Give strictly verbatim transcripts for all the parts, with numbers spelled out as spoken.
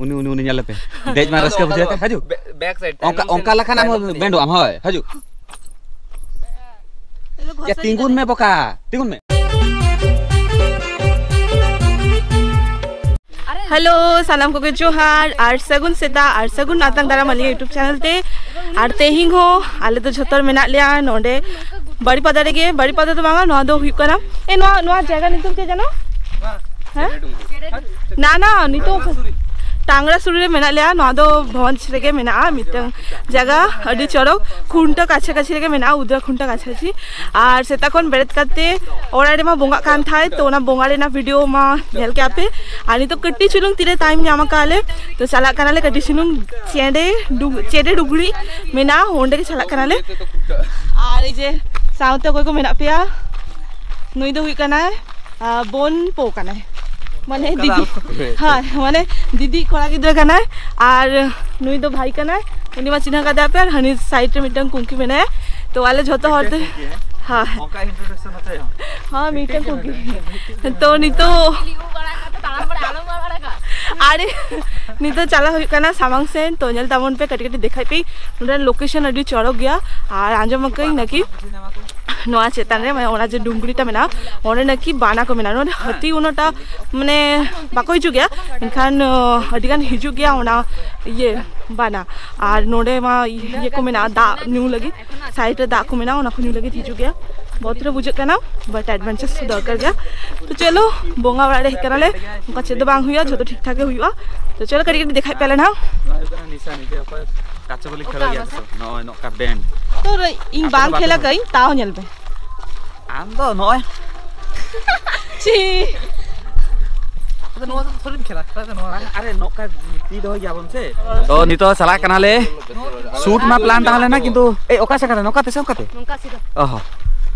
ᱩᱱᱤ ᱩᱱᱤ ᱩᱱᱤ ᱧᱮᱞ ᱞᱮᱯᱮ᱾ ᱫᱮᱡ ᱢᱟ ᱨᱟᱹᱥᱠᱟᱹ ᱵᱩᱡᱷᱟᱹᱣ ᱛᱮ ᱦᱤᱡᱩᱜ᱾ ᱵᱮᱠ ᱥᱟᱭᱤᱰ, ᱚᱱᱠᱟ ᱚᱱᱠᱟ ᱞᱮᱠᱷᱟᱱ ᱟᱢ ᱵᱮᱱᱰᱚᱜ ᱟᱢ᱾ ᱦᱳᱭ, ᱦᱤᱡᱩᱜ᱾ ᱭᱟ, ᱛᱤᱸᱜᱩᱱ ᱢᱮ ᱵᱚᱠᱟ, ᱛᱤᱸᱜᱩᱱ ᱢᱮ᱾ ᱦᱮᱞᱳ, ᱥᱟᱱᱟᱢ ᱠᱚᱜᱮ ᱡᱚᱦᱟᱨ ᱟᱨ ᱥᱟᱹᱜᱩᱱ ᱥᱮᱛᱟᱜ ᱟᱨ ᱥᱟᱹᱜᱩᱱ ᱟᱛᱟᱝ ᱫᱟᱨᱟᱢ ᱟᱹᱞᱤᱧᱟᱜ YouTube ᱪᱮᱱᱮᱞ ᱛᱮ᱾ ᱟᱨ ᱛᱮᱦᱮᱧ ᱦᱚᱸ ᱟᱞᱮ ᱫᱚ ᱡᱷᱚᱛᱚ ᱦᱚᱲ ᱢᱮᱱᱟᱜ ᱞᱮᱭᱟ ᱱᱚᱰᱮ ᱵᱟᱲᱤᱯᱟᱫᱟ ᱨᱮᱜᱮ᱾ ᱵᱟᱲᱤᱯᱟᱫᱟ ᱫᱚ ᱵᱟᱝᱟ, ᱱᱚᱣᱟ ᱫᱚ ᱦᱩᱭᱩᱜ ᱠᱟᱱᱟ, ᱮ, ᱱᱚᱣᱟ, ᱱᱚᱣᱟ ᱡᱟᱭᱜᱟ ᱧᱩᱛᱩᱢ ᱪᱮᱫ ᱡᱟᱱᱚ? ᱦᱮᱸ? ᱱᱟ, ᱱᱟ, ᱱᱤᱛᱚᱜ ᱴᱟᱝᱜᱽᱨᱟ ᱥᱩᱨ ᱨᱮ ᱢᱮᱱᱟᱜ ᱞᱮᱭᱟ᱾ ᱱᱚᱣᱟ ᱫᱚ ᱵᱷᱚᱸᱡᱽ ᱨᱮᱜᱮ ᱢᱮᱱᱟᱜᱼᱟ ᱢᱤᱫᱴᱟᱝ ᱡᱟᱭᱜᱟ, ᱟᱹᱰᱤ ᱪᱚᱨᱚᱠ, ᱠᱷᱩᱱᱴᱟᱹ ᱠᱟᱪᱷᱟ ᱠᱟᱪᱷᱤ ᱨᱮᱜᱮ ᱢᱮᱱᱟᱜᱼᱟ, ᱩᱫᱽᱨᱟ ᱠᱷᱩᱱᱴᱟᱹ ᱠᱟᱪᱷᱟ ᱠᱟᱪᱷᱤ᱾ ᱟᱨ ᱥᱮᱛᱟᱜ ᱠᱷᱚᱱ ᱵᱮᱨᱮᱫ ᱠᱟᱛᱮ ᱚᱲᱟᱜ ᱨᱮᱢᱟ ᱵᱚᱸᱜᱟᱜ ᱠᱟᱱ ᱛᱟᱦᱮᱸᱫ, ᱛᱚ ᱚᱱᱟ ᱵᱚᱸᱜᱟ ᱨᱮᱱᱟᱜ ᱵᱷᱤᱰᱤᱭᱳ ᱢᱟ ᱧᱮᱞ ᱠᱮᱜᱼᱟ ᱯᱮ᱾ ᱟᱨ ᱱᱤᱛᱚᱜ ᱠᱟᱹᱴᱤᱡ ᱪᱩᱞᱩᱝ ᱛᱤᱨᱮ ᱴᱟᱭᱤᱢ ᱧᱟᱢ ᱟᱠᱟᱫ ᱞᱮ, ᱛᱚ ᱪᱟᱞᱟᱜ ᱠᱟᱱᱟᱞᱮ ᱠᱟᱹᱴᱤᱡ ᱪᱩᱞᱩᱝ ᱪᱮᱰᱮ ᱰᱩᱜ-, ᱪᱮᱰᱮ ᱰᱩᱜᱽᱲᱤ ᱢᱮᱱᱟᱜᱼᱟ, ᱚᱸᱰᱮ ᱜᱮ ᱪᱟᱞᱟᱜ ᱠᱟᱱᱟᱞᱮ᱾ ᱟᱨ ᱮᱭ ᱡᱮ ᱥᱟᱶᱛᱮ ᱚᱠᱚᱭ ᱠᱚ ᱢᱮᱱᱟᱜ ᱯᱮᱭᱟ, ᱱᱩᱭ ᱫᱚ ᱦᱩᱭᱩᱜ ᱠᱟᱱᱟᱭ, ᱟᱸ, ᱵᱚᱱ ᱯᱚ ᱠᱟᱱᱟᱭ, ᱢᱟᱱᱮ ᱫᱤᱫᱤ᱾ ᱦᱳᱭ, ᱢᱟᱱᱮ ᱫᱤᱫᱤ ᱠᱚᱲᱟ ᱜᱤᱫᱽᱨᱟᱹ ᱠᱟᱱᱟᱭ᱾ ᱟᱨ ᱱᱩᱭ ᱫᱚ ᱵᱷᱟᱭ ᱠᱟᱱᱟᱭ, ᱩᱱᱤ ᱢᱟ ᱪᱤᱱᱦᱟᱹ ᱠᱟᱫᱮᱭᱟ ᱯᱮ᱾ ᱟᱨ ᱦᱟᱹᱱᱤ ᱥᱟᱭᱤᱰ ᱨᱮ ᱢᱤᱫᱴᱟᱝ ᱠᱩᱝᱠᱤ ᱢᱮᱱᱟᱭᱟ᱾ ᱛᱚ ᱟᱞᱮ ᱡᱷᱚᱛᱚ ᱦᱚᱲ ᱛᱮ, ᱦᱳᱭ, ᱚᱱᱠᱟ introduction ᱦᱚᱸ ᱛᱟᱭᱚᱢ᱾ ᱦᱚᱸ, ᱢᱤᱫᱴᱟᱝ ᱠᱩᱝᱠᱤ᱾ ᱛᱚ ᱱᱤᱛᱚᱜ ᱟᱨᱮ, ᱱᱤᱛᱚᱜ ᱪᱟᱞᱟᱣ ᱦᱩᱭᱩᱜ ᱠᱟᱱᱟ ᱥᱟᱢᱟᱝ ᱥᱮᱱ᱾ ᱛᱚ ᱧᱮᱞ ᱛᱟᱵᱚᱱ ᱯᱮ, ᱠᱟᱹᱴᱤᱡ ᱠᱟᱹᱴᱤᱡ ᱫᱮᱠᱷᱟᱭ ᱯᱮ᱾ ᱱᱚᱰᱮ ᱞᱳᱠᱮᱥᱚᱱ ᱟᱹᱰᱤ ᱪᱚᱨᱚᱠ ᱜᱮᱭᱟ᱾ ᱟᱨ ᱟᱸᱡᱚᱢ ᱟᱠᱟᱫᱟᱹᱧ ᱱᱟᱠᱤ ᱱᱚᱣᱟ ᱪᱮᱛᱟᱱ ᱨᱮ, ᱢᱟᱱᱮ ᱚᱱᱟ ᱡᱮ ᱰᱩᱝᱜᱽᱨᱤᱴᱟ ᱢᱮᱱᱟᱜᱼᱟ, ᱚᱸᱰᱮ ᱱᱟᱠᱤ ᱵᱟᱱᱟ ᱠᱚ ᱢᱮᱱᱟᱜᱼᱟ᱾ ᱱᱚᱰᱮ ᱦᱟᱹᱛᱤ ᱩᱱᱟᱹᱜᱴᱟ ᱢᱟᱱᱮ ᱵᱟᱠᱚ ᱦᱤᱡᱩᱜ ᱜᱮᱭᱟ, ᱢᱮᱱᱠᱷᱟᱱ, ᱚ, ᱟᱹᱰᱤ ᱜᱟᱱ ᱦᱤᱡᱩᱜ ᱜᱮᱭᱟ ᱚᱱᱟ ᱤᱭᱟᱹ ᱵᱟᱱᱟ᱾ ᱟᱨ ᱱᱚᱰᱮ ᱢᱟ ᱤᱭᱟᱹ ᱠᱚ ᱢᱮᱱᱟᱜᱼᱟ, ᱫᱟᱜ ᱧᱩ ᱞᱟᱹᱜᱤᱫ, ᱥᱟᱭᱤᱰ ᱨᱮ ᱫᱟᱜ ᱠᱚ ᱢᱮᱱᱟᱜᱼᱟ, ᱚᱱᱟ ᱠᱚ ᱧᱩ ᱞᱟᱹᱜᱤᱫ ᱦᱤᱡᱩᱜ ᱜᱮᱭᱟ᱾ ᱵᱚᱛᱚᱨ ᱵᱩᱡᱷᱟᱹᱜ ᱠᱟᱱᱟ, but adventure ᱫᱚᱨᱠᱟᱨ ᱜᱮᱭᱟ᱾ ᱛᱚ ᱪᱚᱞᱚ, ᱵᱚᱸᱜᱟ ᱚᱲᱟᱜ ᱨᱮ ᱦᱮᱡ ᱠᱟᱱᱟᱞᱮ, ᱚᱱᱠᱟ ᱪᱮᱫ ᱫᱚ ᱵᱟᱝ ᱦᱩᱭᱩᱜᱼᱟ, ᱡᱷᱚᱛᱚ ᱴᱷᱤᱠ ᱴᱷᱟᱠ ᱜᱮ ᱦᱩᱭᱩᱜᱼᱟ᱾ ᱛᱚ ᱪᱚᱞᱚ, ᱠᱟᱹᱴᱤᱡ ᱠᱟᱹᱴᱤᱡ ᱫᱮᱠᱷᱟᱭ ᱯᱮ ᱟᱞᱮ ᱱᱟᱦᱟᱜ᱾ ᱱᱚᱣᱟ ᱦᱩᱭᱩᱜ ᱠᱟᱱᱟ ᱱᱤᱥᱟᱱ, ᱡᱮ ᱚᱠᱚᱭ ᱠᱟᱪᱮ ᱠᱚᱞᱤ ᱠᱷᱮᱞᱟ ᱜᱮᱭᱟ ᱛᱚ, ᱱᱚᱜᱼᱚᱭ ᱱᱚᱝᱠᱟ ᱵᱮᱱᱰ᱾ ᱛᱚ ᱤᱧ ᱟᱯᱮ ᱫᱚ ᱵᱟᱝ ᱵᱟᱯᱮ ᱠᱷᱮᱞᱟ ᱠᱟᱹᱧ, ᱛᱟᱣ ᱧᱮᱞ ᱯᱮ᱾ ᱟᱢ ᱫᱚ ᱱᱚᱜᱼᱚᱭ ᱪᱤ᱾ ᱟᱫᱚ ᱱᱚᱣᱟ ᱫᱚ ᱛᱷᱚᱲᱤᱢ ᱠᱷᱮᱞᱟ, ᱠᱷᱮᱞᱟ ᱫᱚ ᱱᱚᱣᱟ᱾ ᱵᱟᱝ, ᱟᱨᱮ ᱱᱚᱝᱠᱟ ᱛᱤ ᱫᱚᱦᱚᱭ ᱜᱮᱭᱟᱵᱚᱱ ᱥᱮ᱾ ᱛᱚ ᱱᱤᱛᱚᱜ ᱪᱟᱞᱟᱜ ᱠᱟᱱᱟᱞᱮ᱾ ᱥᱩᱴ ᱢᱟ ᱯᱞᱟᱱ ᱛᱟᱦᱮᱸ ᱞᱮᱱᱟ, ᱠᱤᱱᱛᱩ, ᱮ, ᱚᱠᱟ ᱥᱮᱫ ᱠᱟᱱᱟ? ᱱᱚᱝᱠᱟ ᱛᱮ ᱥᱮ ᱚᱱᱠᱟ ᱛᱮ? ᱱᱚᱝᱠᱟ ᱥᱤᱫᱷᱟ᱾ ᱚᱦᱚ᱾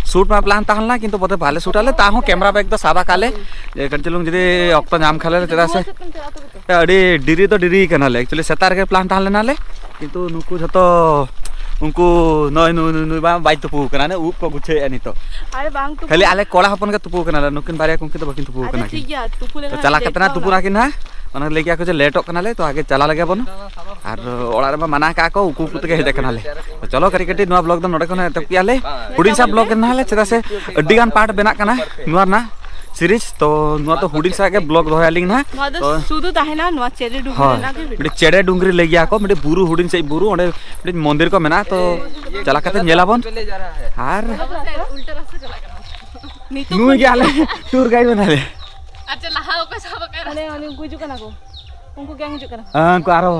ᱥᱩᱴ ᱢᱟ ᱯᱞᱟᱱ ᱛᱟᱦᱮᱸ ᱞᱮᱱᱟ, ᱠᱤᱱᱛᱩ ᱵᱚᱞᱮ ᱵᱟᱞᱮ ᱥᱩᱴ ᱟᱞᱮ, ᱛᱟᱣ ᱦᱚᱸ ᱠᱮᱢᱨᱟ ᱵᱮᱜᱽ ᱫᱚ ᱥᱟᱵ ᱟᱠᱟᱫ ᱞᱮ᱾ ᱡᱮ ᱠᱟᱹᱴᱤᱡ ᱪᱩᱞᱩᱝ ᱡᱩᱫᱤ ᱚᱠᱛᱚ ᱧᱟᱢ ᱠᱷᱟᱱ ᱞᱮ, ᱪᱮᱫᱟᱜ ᱥᱮ ᱱᱚᱣᱟ ᱥᱮᱫ ᱠᱷᱚᱱ ᱪᱟᱞᱟᱜ ᱛᱮᱜᱮ ᱛᱚ᱾ ᱟᱹᱰᱤ ᱰᱮᱨᱤ ᱫᱚ ᱰᱮᱨᱤ ᱠᱟᱱᱟᱞᱮ᱾ Actually ᱥᱮᱛᱟᱜ ᱨᱮᱜᱮ ᱯᱞᱟᱱ ᱛᱟᱦᱮᱸ ᱞᱮᱱᱟᱞᱮ, ᱠᱤᱱᱛᱩ ᱱᱩᱠᱩ ᱡᱷᱚᱛᱚ, ᱩᱱᱠᱩ ᱱᱚᱜᱼᱚᱭ ᱱᱩᱭ, ᱱᱩᱭ, ᱱᱩᱭ ᱵᱟᱝ, ᱵᱟᱭ ᱛᱩᱯᱩ ᱟᱠᱟᱱᱟ, ᱩᱵ ᱠᱚ ᱜᱩᱪᱷᱟᱹᱣᱮᱫᱼᱟ ᱱᱤᱛᱚᱜ᱾ ᱟᱨ ᱵᱟᱝ ᱛᱩᱯᱩ᱾ ᱠᱷᱟᱹᱞᱤ ᱟᱞᱮ ᱠᱚᱲᱟ ᱦᱚᱯᱚᱱ ᱜᱮ ᱛᱩᱯᱩ ᱟᱠᱟᱱᱟᱞᱮ, ᱱᱩᱠᱤᱱ ᱵᱟᱨᱭᱟ ᱠᱚ, ᱩᱱᱠᱤᱱ ᱫᱚ ᱵᱟᱹᱠᱤᱱ ᱛᱩᱯᱩ ᱟᱪᱪᱷᱟ, ᱟᱠᱟᱱᱟ ᱴᱷᱤᱠ ᱠᱤᱱ᱾ ᱜᱮᱭᱟ, ᱛᱩᱯᱩ ᱛᱚ ᱞᱮᱱᱠᱷᱟᱱ ᱪᱟᱞᱟᱜ ᱞᱮᱴ ᱠᱟᱛᱮ ᱱᱟᱜ ᱛᱩᱯᱩ ᱠᱚᱜᱼᱟ᱾ ᱟᱹᱠᱤᱱ ᱦᱟᱸᱜ᱾ ᱚᱱᱟ ᱞᱟᱹᱭ ᱜᱮᱭᱟ ᱠᱚ ᱡᱮ ᱞᱮᱴᱚᱜ ᱠᱟᱱᱟᱞᱮ, ᱛᱚ ᱟᱜᱮ ᱪᱟᱞᱟᱜ ᱞᱟᱹᱜᱤᱫ ᱵᱚᱱ᱾ ᱟᱨ ᱚᱲᱟᱜ ᱨᱮᱢᱟ ᱢᱟᱱᱟ ᱠᱟᱜᱼᱟ ᱠᱚ, ᱩᱠᱩ ᱩᱠᱩ ᱛᱮᱜᱮ ᱦᱮᱡ ᱟᱠᱟᱱᱟᱞᱮ᱾ ᱛᱚ ᱪᱚᱞᱚ, ᱠᱟᱹᱴᱤᱡ ᱠᱟᱹᱴᱤᱡ ᱱᱚᱣᱟ ᱵᱞᱚᱜ ᱫᱚ ᱱᱚᱰᱮ ᱠᱷᱚᱱ ᱮᱛᱚᱦᱚᱵ ᱠᱮᱜᱼᱟ ᱞᱮ᱾ ᱦᱩᱰᱤᱧ ᱥᱟ ᱵᱞᱚᱜ ᱨᱮ ᱱᱟᱦᱟᱜ ᱞᱮ, ᱪᱮᱫᱟᱜ ᱥᱮ ᱟᱹᱰᱤ ᱜᱟᱱ ᱯᱟᱨᱴ ᱵᱮᱱᱟᱜ ᱠᱟᱱᱟ ᱱᱚᱣᱟ ᱨᱮᱱᱟᱜ ᱥᱤᱨᱤᱡᱽ᱾ ᱛᱚ ᱱᱚᱣᱟ ᱫᱚ ᱦᱩᱰᱤᱧ ᱥᱟ ᱜᱮ ᱵᱞᱚᱜ ᱫᱚᱦᱚᱭᱟᱞᱤᱧ ᱱᱟᱦᱟᱜ᱾ ᱱᱚᱣᱟ ᱫᱚ ᱛᱚ ᱥᱩᱫᱷᱩ ᱛᱟᱦᱮᱱᱟ ᱱᱚᱣᱟ ᱪᱮᱨᱮ ᱰᱩᱝᱨᱤ ᱦᱳᱭ, ᱨᱮᱱᱟᱜ ᱜᱮ ᱵᱷᱤᱰᱤᱭᱳ᱾ ᱢᱤᱫᱴᱤᱡ ᱪᱮᱬᱮ ᱰᱩᱝᱨᱤ ᱞᱟᱹᱭ ᱜᱮᱭᱟ ᱠᱚ, ᱢᱤᱫᱴᱤᱡ ᱵᱩᱨᱩ, ᱦᱩᱰᱤᱧ ᱥᱟᱺᱦᱤᱡ ᱵᱩᱨᱩ, ᱚᱸᱰᱮ ᱢᱤᱫᱴᱤᱡ ᱢᱚᱱᱫᱤᱨ ᱠᱚ ᱢᱮᱱᱟᱜᱼᱟ᱾ ᱛᱚ ᱪᱟᱞᱟᱣ ᱠᱟᱛᱮ ᱧᱮᱞᱟᱵᱚᱱ᱾ ᱟᱨ ᱱᱤᱛᱚᱜ ᱱᱩᱭ ᱜᱮ ᱟᱞᱮ ᱴᱩᱨ ᱜᱟᱭᱤᱰ ᱢᱮᱱᱟᱭ᱾ ᱟᱪᱪᱷᱟ, ᱞᱟᱦᱟ ᱚᱠᱚᱭ ᱥᱟᱵ ᱟᱠᱟᱫ? ᱚᱱᱮ, ᱚᱱᱮ ᱩᱱᱠᱩ ᱦᱤᱡᱩᱜ ᱠᱟᱱᱟ ᱠᱚ, ᱩᱱᱠᱩ ᱜᱮᱝ ᱦᱤᱡᱩᱜ ᱠᱟᱱᱟ᱾ ᱦᱮᱸ, ᱩᱱᱠᱩ ᱟᱨᱚ᱾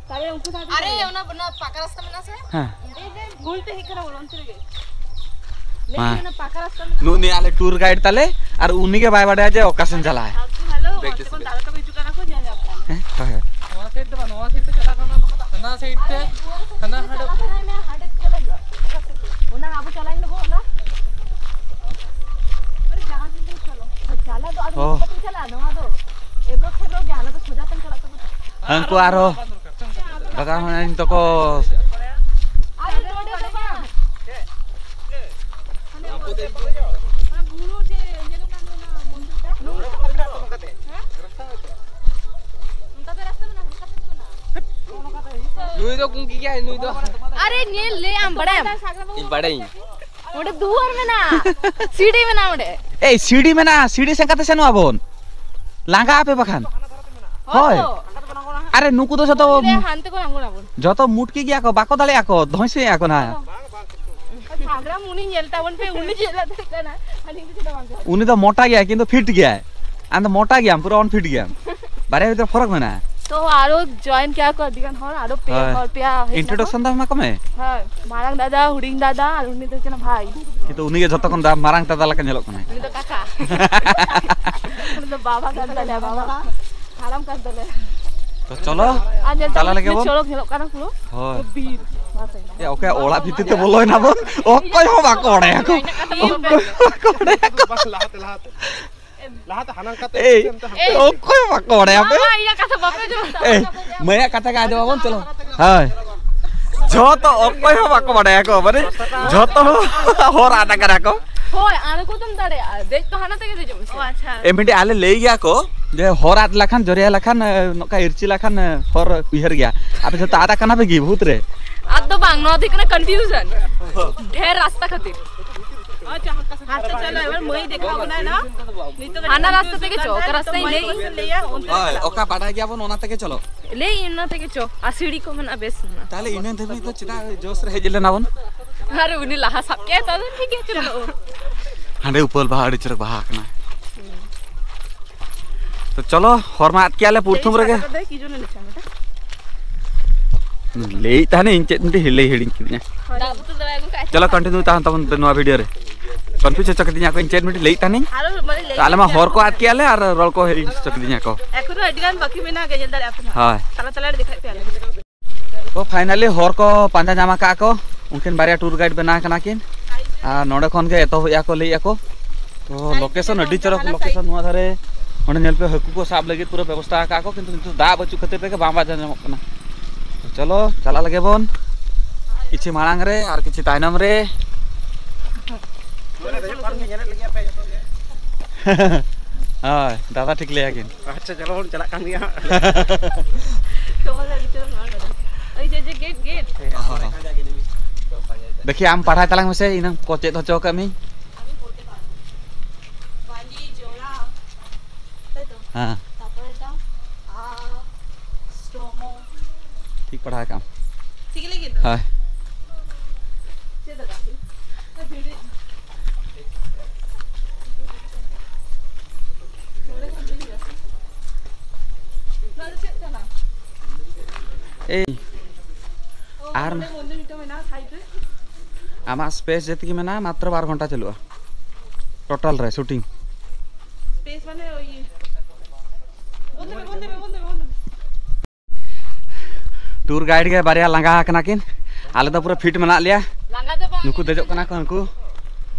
ᱛᱟᱦᱞᱮ ᱩᱱᱠᱩ ᱥᱟᱶᱛᱮ ᱟᱨᱮ, ᱪᱟᱞᱟᱜ ᱚᱱᱟ, ᱚᱱᱟ ᱯᱟᱠᱟ ᱨᱟᱥᱛᱟ ᱢᱮᱱᱟᱜᱼᱟ ᱥᱮ? ᱦᱮᱸ᱾ ᱮᱭ ᱡᱮ ᱜᱳᱞ ᱛᱮ ᱦᱮᱡ ᱠᱟᱱᱟ ᱵᱚᱞᱚ, ᱚᱱᱛᱮ ᱨᱮᱜᱮ᱾ ᱞᱟᱹᱭ ᱢᱟ᱾ ᱢᱮ, ᱚᱱᱟ ᱯᱟᱠᱟ ᱨᱟᱥᱛᱟ ᱢᱮᱱᱟᱜᱼᱟ᱾ ᱱᱩᱜ ᱱᱤᱭᱟᱹ ᱟᱞᱮ ᱴᱩᱨ ᱜᱟᱭᱤᱰ ᱛᱟᱞᱮ, ᱟᱨ ᱩᱱᱤ ᱜᱮ ᱵᱟᱭ ᱵᱟᱰᱟᱭᱟ ᱡᱮ ᱚᱠᱟ ᱥᱮᱱ ᱪᱟᱞᱟᱜᱼᱟᱭ᱾ ᱟᱵᱚ ᱦᱮᱞᱳ, ᱚᱱᱛᱮ ᱠᱷᱚᱱ ᱫᱟᱬᱟ ᱠᱟᱛᱮ ᱦᱤᱡᱩᱜ ᱠᱟᱱᱟ ᱠᱚ, ᱧᱮᱞ ᱧᱟᱢ ᱠᱚᱣᱟ᱾ ᱦᱮᱸ, ᱦᱳᱭ, ᱦᱳᱭ᱾ ᱱᱚᱣᱟ ᱥᱟᱭᱤᱰ ᱫᱚ ᱵᱟᱝ, ᱱᱚᱣᱟ ᱥᱟᱭᱤᱰ ᱛᱮ ᱪᱟᱞᱟᱜ ᱠᱟᱱᱟ, ᱦᱟᱱᱟ ᱥᱟᱭᱤᱰ ᱛᱮ, ᱦᱟᱱᱟ ᱦᱟᱸᱰᱮ᱾ ᱚᱱᱟ ᱟᱵᱚ ᱪᱟᱞᱟᱜ ᱤᱧ ᱞᱟᱹᱜᱤᱫ ᱚᱱᱟ᱾ ᱟᱨ ᱡᱟᱦᱟᱸ ᱥᱮᱫ ᱜᱮ ᱪᱟᱞᱟᱜ, ᱪᱟᱞᱟᱜ ᱫᱚ ᱟᱫᱚ ᱚ᱾ ᱪᱤᱠᱟᱹᱛᱮᱢ ᱪᱟᱞᱟᱜᱼᱟ? ᱱᱚᱣᱟ ᱫᱚ ᱮᱵᱽᱨᱳ ᱠᱷᱮᱵᱽᱨᱳ ᱜᱮ, ᱟᱞᱮ ᱫᱚ ᱥᱚᱡᱟ ᱛᱮᱢ ᱪᱟᱞᱟᱜ ᱛᱟᱵᱚᱱᱟ᱾ ᱦᱟᱹᱱᱠᱩ ᱟᱨᱦᱚᱸ ᱫᱟᱫᱟ ᱦᱚᱸ ᱤᱧ ᱛᱟᱠᱚ᱾ ᱟᱨ ᱱᱚᱰᱮ ᱫᱚ ᱵᱟᱝ᱾ ᱚᱱᱟ ᱵᱩᱨᱩ ᱡᱮ ᱧᱮᱞᱚᱜ ᱠᱟᱱ ᱫᱚ, ᱚᱱᱟ ᱢᱚᱱᱫᱤᱨ ᱴᱟᱜ᱾ ᱦᱮᱸ? ᱚᱱᱠᱟ ᱛᱮ ᱨᱟᱥᱛᱟ ᱢᱮᱱᱟᱜᱼᱟ, ᱚᱱᱠᱟ ᱛᱮ ᱢᱮᱱᱟᱜᱼᱟ᱾ ᱱᱩᱭ ᱫᱚ ᱠᱩᱝᱠᱤ ᱜᱮᱭᱟᱭ, ᱱᱩᱭ ᱫᱚ᱾ ᱟᱨᱮ ᱧᱮᱞ ᱞᱮ ᱟᱢ, ᱵᱟᱲᱟᱭᱟᱢ? ᱤᱧ ᱵᱟᱲᱟᱭᱟᱹᱧ᱾ ᱚᱸᱰᱮ ᱫᱩᱣᱟᱹᱨ ᱢᱮᱱᱟᱜᱼᱟ, ᱥᱤᱲᱤ ᱢᱮᱱᱟᱜᱼᱟ ᱚᱸᱰᱮ᱾ ᱮᱭ, ᱥᱤᱲᱤ ᱢᱮᱱᱟᱜᱼᱟ, ᱥᱤᱲᱤ ᱥᱮᱱ ᱠᱟᱛᱮ ᱥᱮᱱᱚᱜ ᱟᱵᱚᱱ, ᱞᱟᱸᱜᱟ ᱟᱯᱮ ᱵᱟᱠᱷᱟᱱ᱾ ᱦᱳᱭ᱾ ᱦᱳᱭ᱾ ᱟᱨᱮ, ᱱᱩᱠᱩ ᱫᱚ ᱡᱚᱛᱚ, ᱦᱟᱱᱛᱮ ᱠᱚ ᱟᱬᱜᱚᱱᱟ ᱵᱚᱱ᱾ ᱡᱚᱛᱚ ᱢᱩᱴᱠᱤ ᱜᱮᱭᱟ ᱠᱚ, ᱵᱟᱠᱚ ᱫᱟᱲᱮᱭᱟᱜᱼᱟ ᱠᱚ, ᱫᱷᱚᱸᱭ ᱥᱚᱸᱭᱮᱜᱼᱟ ᱠᱚ ᱱᱟᱦᱟᱜ᱾ ᱡᱷᱟᱜᱽᱨᱟᱢ ᱩᱱᱤ ᱧᱮᱞ ᱛᱟᱵᱚᱱ ᱯᱮ, ᱩᱱᱤ ᱪᱮᱫ ᱞᱮᱠᱟ ᱠᱟᱱᱟ, ᱟᱹᱞᱤᱧ ᱫᱚ ᱪᱮᱫ ᱦᱚᱸ ᱵᱟᱝ ᱪᱤᱠᱟᱹᱜᱼᱟ᱾ ᱩᱱᱤ ᱫᱚ ᱢᱚᱴᱟ ᱜᱮᱭᱟᱭ, ᱠᱤᱱᱛᱩ ᱯᱷᱤᱴ ᱜᱮᱭᱟᱭ᱾ ᱟᱢ ᱫᱚ ᱢᱚᱴᱟ ᱜᱮᱭᱟᱢ, ᱯᱩᱨᱟᱹ ᱟᱱᱯᱷᱤᱴ ᱜᱮᱭᱟᱢ᱾ ᱵᱟᱨᱭᱟ ᱵᱷᱤᱛᱨᱤ ᱯᱷᱚᱨᱚᱠ ᱢᱮᱱᱟᱜᱼᱟ᱾ ᱛᱚ ᱟᱨᱚ ᱡᱚᱭᱮᱱ ᱠᱮᱭᱟ ᱠᱚ ᱟᱹᱰᱤ ᱜᱟᱱ ᱦᱚᱲ, ᱟᱨᱚ ᱯᱮ ᱦᱳᱭ᱾ ᱦᱚᱲ ᱯᱮᱭᱟ ᱦᱮᱡ ᱱᱟᱠᱚ᱾ ᱤᱱᱴᱨᱳᱰᱟᱠᱥᱚᱱ ᱫᱚ ᱮᱢᱟ ᱠᱚᱢᱮ᱾ ᱦᱳᱭ, ᱢᱟᱨᱟᱝ ᱫᱟᱫᱟ, ᱦᱩᱰᱤᱧ ᱫᱟᱫᱟ, ᱟᱨ ᱩᱱᱤ ᱫᱚ ᱦᱩᱭᱩᱜ ᱠᱟᱱᱟ ᱵᱷᱟᱭ᱾ ᱠᱤᱱᱛᱩ ᱩᱱᱤ ᱜᱮ ᱡᱷᱚᱛᱚ ᱠᱷᱚᱱ ᱫᱟ-, ᱢᱟᱨᱟᱝ ᱫᱟᱫᱟ ᱞᱮᱠᱟ ᱧᱮᱞᱚᱜ ᱠᱟᱱᱟᱭ᱾ ᱩᱱᱤ ᱫᱚ ᱠᱟᱠᱟ᱾ ᱩᱱᱤ ᱫᱚ ᱵᱟᱵᱟ ᱠᱟᱱ ᱛᱟᱞᱮᱭᱟ, ᱵᱟᱵᱟ᱾ ᱦᱟᱲᱟᱢ ᱠᱟᱱ ᱛᱟᱞᱮᱭᱟ᱾ ᱛᱚ ᱪᱚᱞᱚ, ᱟᱨ ᱧᱮᱞ ᱪᱟᱞᱟᱜ ᱛᱟᱵᱚᱱ ᱞᱟᱹᱜᱤᱫ ᱛᱤᱱᱟᱹᱜ ᱵᱚᱱ᱾ ᱪᱚᱨᱚᱠ ᱧᱮᱞᱚᱜ ᱠᱟᱱᱟ ᱯᱩᱨᱟᱹ᱾ ᱦᱳᱭ᱾ ᱵᱤᱨ᱾ ᱮ, ᱚᱠᱚᱭᱟᱜ ᱚᱲᱟᱜ ᱵᱷᱤᱛᱤᱨ ᱛᱮ ᱵᱚᱞᱚᱭᱮᱱᱟ ᱵᱚᱱ? ᱚᱠᱚᱭ ᱦᱚᱸ ᱵᱟᱠᱚ ᱵᱟᱲᱟᱭᱟ ᱠᱚ᱾ ᱚᱠᱚᱭ ᱦᱚᱸ ᱵᱟᱠᱚ ᱵᱟᱲᱟᱭᱟ ᱠᱚ᱾ ᱞᱟᱦᱟᱛᱮ, ᱞᱟᱦᱟᱛᱮ᱾ ᱞᱟᱦᱟᱛᱮ ᱦᱟᱱᱟᱝ ᱠᱟᱛᱮ ᱮᱭ, ᱪᱮᱫ ᱮᱢ ᱛᱟᱦᱮᱸ? ᱚᱠᱚᱭ ᱦᱚᱸ ᱵᱟᱠᱚ ᱵᱟᱲᱟᱭᱟ ᱯᱮ᱾ ᱵᱟᱵᱟ, ᱤᱧᱟᱹᱜ ᱠᱟᱛᱷᱟ ᱵᱟᱯᱮ ᱟᱸᱡᱚᱢ ᱫᱟ᱾ ᱮᱭ, ᱢᱟᱹᱭᱟᱜ ᱠᱟᱛᱷᱟ ᱜᱮ ᱟᱸᱡᱚᱢ ᱟᱵᱚᱱ, ᱪᱚᱞᱚ᱾ ᱦᱳᱭ᱾ ᱡᱷᱚᱛᱚ ᱚᱠᱚᱭ ᱦᱚᱸ ᱵᱟᱠᱚ ᱵᱟᱲᱟᱭᱟ ᱠᱚ, ᱢᱟᱱᱮ ᱡᱷᱚᱛᱚ ᱦᱚᱲ ᱟᱫ ᱟᱠᱟᱱᱟ ᱠᱚ᱾ ᱦᱳᱭ, ᱟᱬᱜᱚ ᱫᱚᱢ ᱫᱟᱲᱮᱭᱟᱜᱼᱟ, ᱫᱮᱡ ᱫᱚ ᱦᱟᱱᱟ ᱛᱮᱜᱮ ᱫᱮᱡᱚᱜ ᱢᱮᱥᱮ᱾ ᱚ, ᱟᱪᱪᱷᱟ᱾ ᱮ, ᱢᱤᱫᱴᱤᱡ ᱟᱞᱮ ᱞᱟᱹᱭ ᱜᱮᱭᱟ ᱠᱚ, ᱡᱮ ᱦᱚᱨ ᱟᱫ ᱞᱮᱠᱷᱟᱱ, ᱡᱚᱨᱭᱟ ᱞᱮᱠᱷᱟᱱ, ᱮ, ᱱᱚᱝᱠᱟ ᱤᱨᱪᱤ ᱞᱮᱠᱷᱟᱱ, ᱮ, ᱦᱚᱨ ᱩᱭᱦᱟᱹᱨ ᱜᱮᱭᱟ᱾ ᱟᱯᱮ ᱡᱚᱛᱚ ᱟᱫ ᱟᱠᱟᱱᱟ ᱯᱮ ᱜᱮ ᱵᱷᱩᱛ ᱨᱮ? ᱟᱫ ᱫᱚ ᱵᱟᱝ, ᱱᱚᱣᱟ ᱫᱚ ᱦᱩᱭᱩᱜ ᱠᱟᱱᱟ confusion᱾ ᱰᱷᱮᱨ ᱨᱟᱥᱛᱟ ᱠᱷᱟᱹᱛᱤᱨ᱾ ᱦᱟᱱᱛᱮ ᱪᱟᱞᱟᱣ, ᱮᱵᱟᱨ ᱢᱟᱹᱭ ᱫᱮᱠᱷᱟᱣ ᱵᱚᱱᱟᱭ ᱱᱟ᱾ ᱱᱤᱛᱚᱜ ᱦᱟᱱᱟ ᱨᱟᱥᱛᱟ ᱛᱮᱜᱮ ᱪᱚ, ᱚᱠᱟ ᱨᱟᱥᱛᱟᱧ ᱞᱟᱹᱭ? ᱦᱳᱭ, ᱚᱠᱟ ᱵᱟᱰᱟᱭ ᱜᱮᱭᱟᱵᱚᱱ ᱚᱱᱟ ᱛᱮᱜᱮ ᱪᱚᱞᱚ᱾ ᱞᱟᱹᱭ ᱤᱧ ᱚᱱᱟ ᱛᱮᱜᱮ ᱪᱚ, ᱟᱨ ᱥᱤᱲᱤ ᱠᱚ ᱢᱮᱱᱟᱜᱼᱟ ᱵᱮᱥ ᱢᱮᱱᱟᱜᱼᱟ᱾ ᱛᱟᱦᱞᱮ ᱤᱱᱟᱹ ᱫᱷᱟᱹᱵᱤᱡ ᱫᱚ ᱪᱮᱫᱟᱜ ᱡᱳᱥ ᱨᱮ ᱦᱮᱡ ᱞᱮᱱᱟ ᱵᱚᱱ? ᱟᱨ ᱩᱱᱤ ᱞᱟᱦᱟ ᱥᱟᱵ ᱠᱮᱫ ᱛᱟᱫᱚ ᱴᱷᱤᱠ ᱜᱮᱭᱟ, ᱪᱚᱞᱚ᱾ ᱦᱟᱸᱰᱮ ᱩᱯᱟᱹᱞ ᱵᱟᱦᱟ ᱟᱹᱰᱤ ᱪᱚᱨᱚᱠ ᱵᱟᱦᱟ ᱠᱟᱱᱟ᱾ ᱛᱚ ᱪᱚᱞᱚ, ᱦᱚᱨ ᱢᱟ ᱟᱫ ᱠᱮᱜᱼᱟ ᱞᱮ ᱯᱨᱚᱛᱷᱚᱢ ᱨᱮᱜᱮ᱾ ᱞᱟᱹᱭᱮᱫ ᱛᱟᱦᱮᱱᱟᱹᱧ ᱤᱧ ᱪᱮᱫ ᱢᱤᱫᱴᱤᱡ ᱞᱟᱹᱭ ᱦᱤᱲᱤᱧ ᱠᱤᱫᱤᱧᱟ᱾ ᱪᱚᱞᱚ, continue ᱛᱟᱦᱮᱱ ᱛᱟᱵᱚᱱ ᱯᱮ ᱱᱚᱣᱟ video ᱨᱮ᱾ Confuse ᱦᱚᱪᱚ ᱠᱤᱫᱤᱧᱟ ᱠᱚ, ᱤᱧ ᱪᱮᱫ ᱢᱤᱫᱴᱤᱡ ᱞᱟᱹᱭᱮᱫ ᱛᱟᱦᱮᱱᱤᱧ᱾ ᱟᱨᱚ ᱢᱟᱱᱮ ᱞᱟᱹᱭ ᱛᱚ ᱟᱞᱮ ᱢᱟ ᱦᱚᱨ ᱠᱚ ᱟᱫ ᱠᱮᱜᱼᱟ ᱞᱮ ᱟᱨ ᱨᱚᱲ ᱠᱚ ᱦᱤᱲᱤᱧ ᱦᱚᱪᱚ ᱠᱤᱫᱤᱧᱟ ᱠᱚ᱾ ᱮᱠᱷᱚᱱᱳ ᱟᱹᱰᱤ ᱜᱟᱱ ᱵᱟᱹᱠᱤ ᱢᱮᱱᱟᱜ ᱜᱮᱭᱟ, ᱧᱮᱞ ᱫᱟᱲᱮᱭᱟᱜ ᱯᱮ ᱱᱟᱜ᱾ ᱦᱳᱭ᱾ ᱛᱟᱞᱟ ᱛᱟᱞᱟ ᱨᱮ ᱫᱮᱠᱷᱟᱜ ᱯᱮ ᱟᱞᱮ᱾ ᱛᱚ finally ᱦᱚᱨ ᱠᱚ ᱯᱟᱸᱡᱟ ᱧᱟᱢ ᱟᱠᱟᱫ ᱠᱚ, ᱩᱱᱠᱤᱱ ᱵᱟᱨᱭᱟ tour guide ᱵᱮᱱᱟᱣ ᱠᱟᱱᱟ ᱠᱤᱱ᱾ ᱟᱨ ᱱᱚᱰᱮ ᱠᱷᱚᱱ ᱜᱮ ᱮᱛᱚᱦᱚᱵ ᱮᱫᱼᱟ ᱠᱚ, ᱞᱟᱹᱭᱮᱫᱼᱟ ᱠᱚ᱾ ᱛᱚ location ᱟᱹᱰᱤ ᱪᱚᱨᱚᱠ location ᱱᱚᱣᱟ ᱫᱷᱟᱨᱮ᱾ ᱚᱸᱰᱮ ᱧᱮᱞ ᱯᱮ, ᱦᱟᱹᱠᱩ ᱠᱚ ᱥᱟᱵ ᱞᱟᱹᱜᱤᱫ ᱯᱩᱨᱟᱹ ᱵᱮᱵᱚᱥᱛᱷᱟ ᱟᱠᱟᱫ ᱠᱚ, ᱠᱤᱱᱛᱩ ᱱᱤᱛᱚᱜ ᱫᱟᱜ ᱵᱟᱹᱪᱩᱜ ᱠᱷᱟᱹᱛᱤᱨ ᱛᱮᱜᱮ ᱵᱟᱝ ᱯᱟᱸᱡᱟ ᱧᱟᱢᱚᱜ ᱠᱟᱱᱟ᱾ ᱛᱚ ᱪᱚᱞᱚ, ᱪᱟᱞᱟᱜ ᱞᱟᱹᱜᱤᱫ ᱵᱚᱱ, ᱠᱤᱪᱷᱩ ᱢᱟᱲᱟᱝ ᱨᱮ ᱟᱨ ᱠᱤᱪᱷᱩ ᱛᱟᱭᱱᱚᱢ ᱨᱮ᱾ ᱦᱳᱭ, ᱫᱟᱫᱟ ᱴᱷᱤᱠ ᱞᱟᱹᱭᱟ ᱠᱤᱱ᱾ ᱟᱪᱪᱷᱟ, ᱪᱚᱞᱚ ᱵᱚᱱ ᱪᱟᱞᱟᱜ ᱠᱟᱱ ᱜᱮᱭᱟ ᱦᱟᱸᱜ᱾ ᱫᱮᱠᱷᱤ, ᱟᱢ ᱯᱟᱲᱦᱟᱣ ᱛᱟᱞᱟᱝ ᱢᱮᱥᱮ, ᱤᱱᱟᱹ ᱠᱚ ᱪᱮᱫ ᱦᱚᱪᱚ ᱟᱠᱟᱫ ᱢᱤᱧ᱾ ᱦᱮᱸ᱾ ᱴᱷᱤᱠ ᱯᱟᱲᱦᱟᱣ ᱠᱟᱜ ᱟᱢ᱾ ᱦᱳᱭ᱾ ᱮᱭ, ᱟᱨ ᱟᱢᱟᱜ space ᱡᱮᱛᱤᱠᱤ ᱢᱮᱱᱟᱜᱼᱟ, ᱢᱟᱛᱨᱚ ᱵᱟᱨ ᱜᱷᱚᱱᱴᱟ ᱪᱟᱹᱞᱩᱜᱼᱟ total ᱨᱮ shooting᱾ Tour guide ᱜᱮ ᱵᱟᱨᱭᱟ ᱞᱟᱸᱜᱟ ᱟᱠᱟᱱᱟ ᱠᱤᱱ, ᱟᱞᱮ ᱫᱚ ᱯᱩᱨᱟᱹ fit ᱢᱮᱱᱟᱜ ᱞᱮᱭᱟ᱾ ᱞᱟᱸᱜᱟ ᱫᱚ ᱵᱟᱝ, ᱱᱩᱠᱩ ᱫᱮᱡᱚᱜ ᱠᱟᱱᱟ ᱠᱚ, ᱱᱩᱠᱩ᱾